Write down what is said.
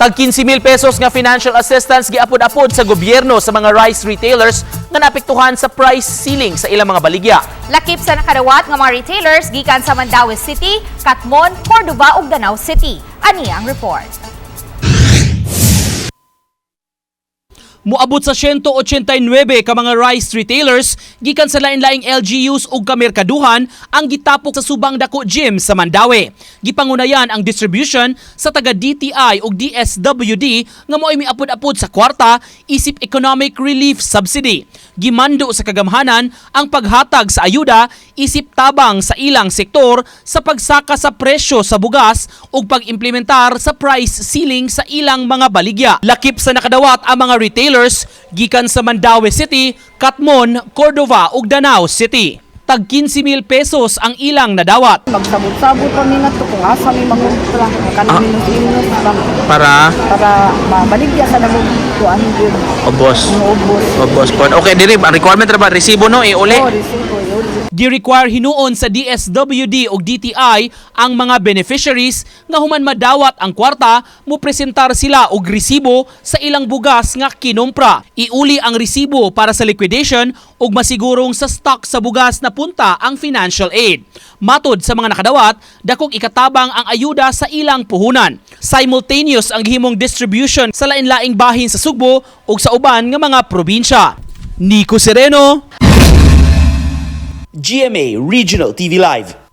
Tag 15,000 pesos nga financial assistance giapod-apod sa gobyerno sa mga rice retailers nga naapektuhan sa price ceiling sa ilang mga baligya. Lakip sa nakadawat nga mga retailers gikan sa Mandaue City, Catmon, Cordova ug Danao City. Ani ang report. Muabot sa 189 ka mga rice retailers gikan sa lain-laing LGUs ug kamerkaduhan ang gitapok sa Subang Dako Gym sa Mandaue. Gipangunayan ang distribution sa taga DTI ug DSWD nga mo'y miapod-apod sa kwarta isip Economic Relief Subsidy. Gimando sa kagamhanan ang paghatag sa ayuda isip tabang sa ilang sektor sa pagsaka sa presyo sa bugas ug pag-implementar sa price ceiling sa ilang mga baligya. Lakip sa nakadawat ang mga retailers gikan sa Mandaue City, Catmon, Cordova ug Danao City. Tag 15,000 pesos ang ilang nadawat. Magsabot-sabot pa mi ngadto kung asa mi mangumpra, kanang minus-minus ba Para para mabaligya sa namo kuan gyud. Ubos. Ubos. Ubos po. Okay, diri ang requirement ra ba resibo, no, iuli? Oh, resibo yun. Gi-require hinuon sa DSWD ug DTI ang mga beneficiaries nga human madawat ang kwarta, mo presentar sila og resibo sa ilang bugas nga kinumpra. Iuli ang resibo para sa liquidation ug masigurong sa stock sa bugas na punta ang financial aid. Matod sa mga nakadawat, dakong ikatabang ang ayuda sa ilang puhunan. Simultaneous ang gihimong distribution sa lain-laing bahin sa Sugbo ug sa uban nga mga probinsya. Nico Sereno, GMA Regional TV Live.